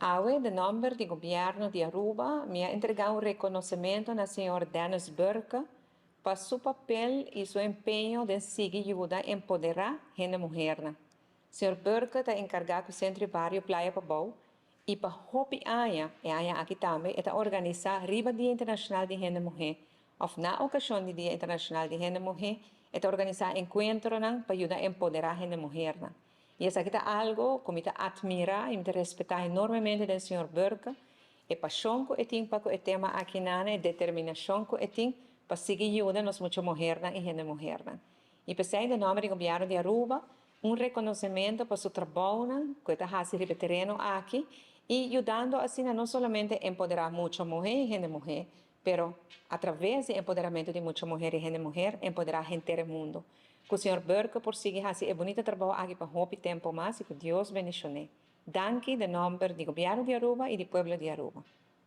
Awe, den nomber di Gobierno di Aruba, mi a entrega un reconocimento na señor Dennis Burke pa su papel y su empeño den sigui yuda empodera hende muhernan. Señor Burke ta encarga cu Centro di Bario Playa Pabou y pa hopi aña, e aña aki tambe, e ta organisa riba Dia Internacional di Hende Muher of na ocasion di Dia Internacional di Hende Muher, e ta organisa encuentronan pa yuda empodera hende muhernan. Y esaki ta algo cu mi ta admira y mi ta respeta enormemente den señor Burke, e pasion cu e tin pa cu e tema akinan, e determinacion cu e tin pa sigui yuda nos mucha muhernan y hende muhernan. Y p'esey den nomber di Gobierno di Aruba, un reconocimento pa su trabounan cu e ta haci riba e tereno aki y yudando asina no solamente empodera mucha muher y hende muher, pero a traves di empoderamento di mucha muher y hende muher, empodera henter e mundo. Cu señor Burke por sigui haci e bunita trabou aki pa hopi tempo mas y cu Dios bendicion'e. Danki den nomber di Gobierno di Aruba y di pueblo di Aruba.